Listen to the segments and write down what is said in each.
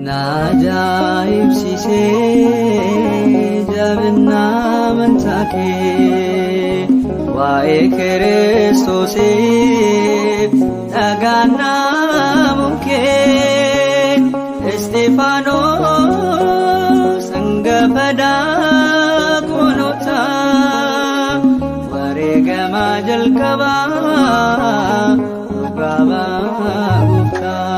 Na ajaa'ibsiisee jabina amantaa kee, waa'ee Kiristoosiif dhagaan naamuun kee, Isxifaanos hangafa daaqonotaa, wareegama jalqabaa dhugaa gooftaa.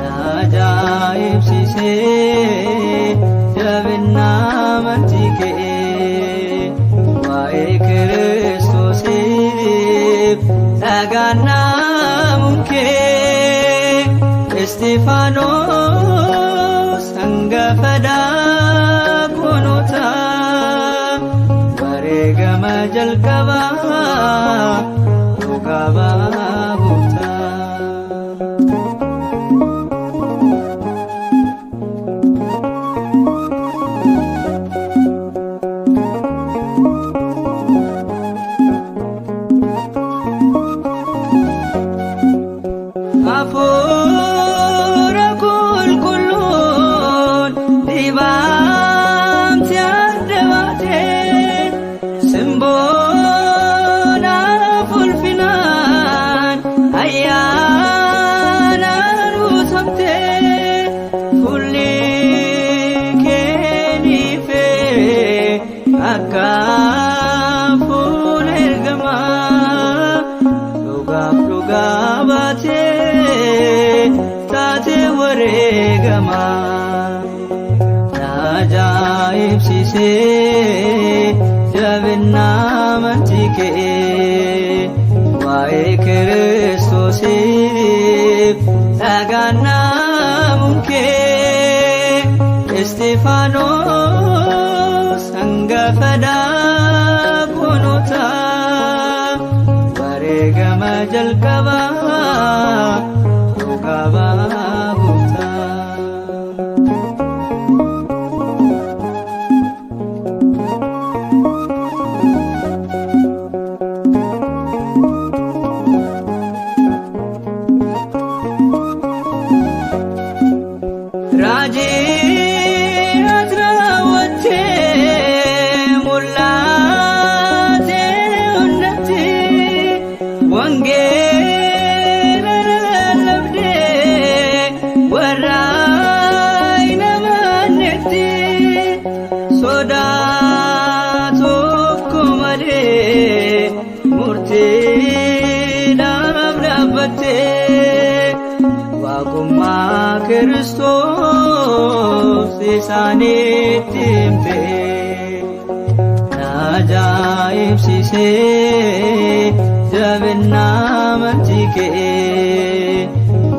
Na ajaa'ibsiisee jabina amantii kee, waa'ee Kiristoosiif dhagaan naamuun kee, Isxifaanos hangafa daaqonotaa, wareegama jalqabaa dhugaa gooftaa. Hafuura qulqulluun dibamte adda baatee, simboon ulfinaan ayyaanaan guutamtee, fuulli keenifee akka fuula ergamaa, dhugaaf dhugaa baatee taatee wareegamaa. Na ajaa'ibsiisee jabina amantii kee, waa'ee Kiristoosiif dhagaan naamuun kee, Isxifaanos hangafa daaqonotaa, wareegama jalqabaa dhugaa gooftaa. Raajii ati raawwattee mul'ate hundatti, wangeela lallabdee warra hin amannetti, sodaa tokko malee murtiidhaaf dhaabbattee, waaqummaa Kiristoos isaanitti himte. Na ajaa'ibsiisee jabina amantii kee,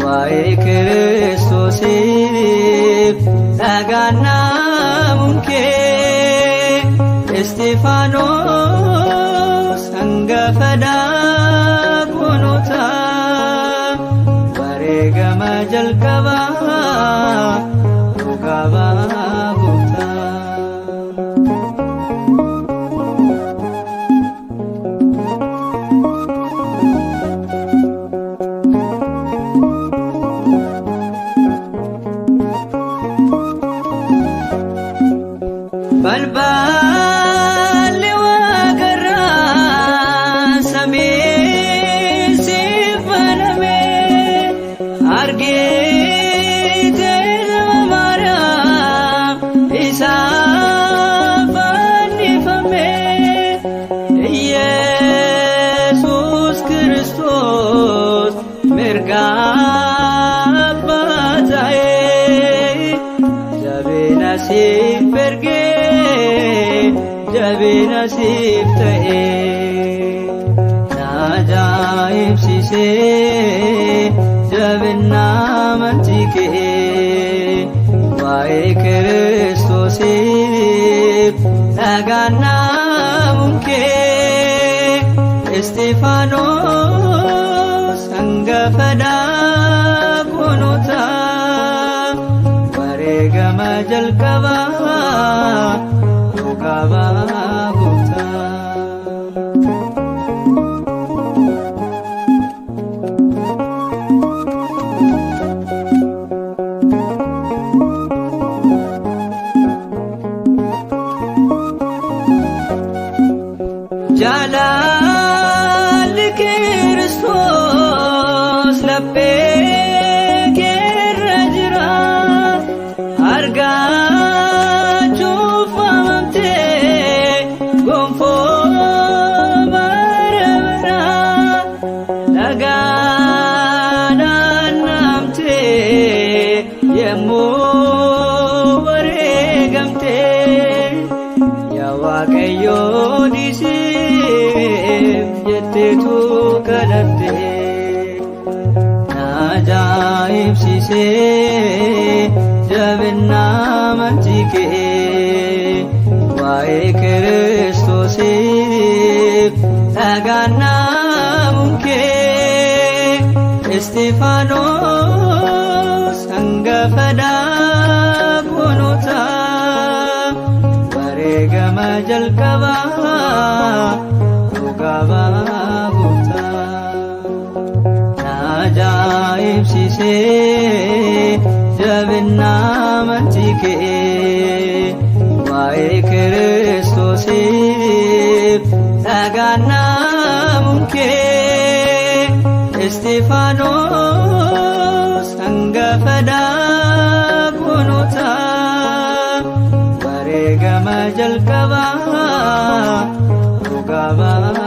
waa'ee Kiristoosiif dhagaan naamuun kee, Isxifaanos hangafa daaqonotaa, wareegama jalqabaa dhugaa gooftaa. Balballi waaqarraa samii siif baname, argite ilma Maariyaam isa fannifame. Iyeesuus Kiristoos mirga abbaa ta'ee, jabina siif ergee, jabina siif ta'ee. Na ajaa'ibsiisee jabina amantii kee, waa'ee Kiristoosiif dhagaan naamuun kee, Isxifaanos hangafa Jalqabaa dhugaa ba'aa gooftaa. Jaalalli Kiristoos laphee keerra jira, argachuuf waamamtee gonfoo bara bara dhagaadhaan naamtee yemmuu wareegamtee yaa Waaqayyoo dhiisiif jetteetu kadhatte. Na ajaa'ibsiisee jabina amantii kee, waa'ee Kiristoosiif dhagaan naamuun kee, Istifaanos hangafa daaqonotaa, wareegama jalqabaa dhugaa ba'aa gooftaa. Na ajaa'ibsiisee jabina amantii kee, waa'ee Kiristoosiif dhagaan naamuun kee, Istifaanos hangafa daaqonotaa, wareegama jalqabaa dhugaa ba'aa.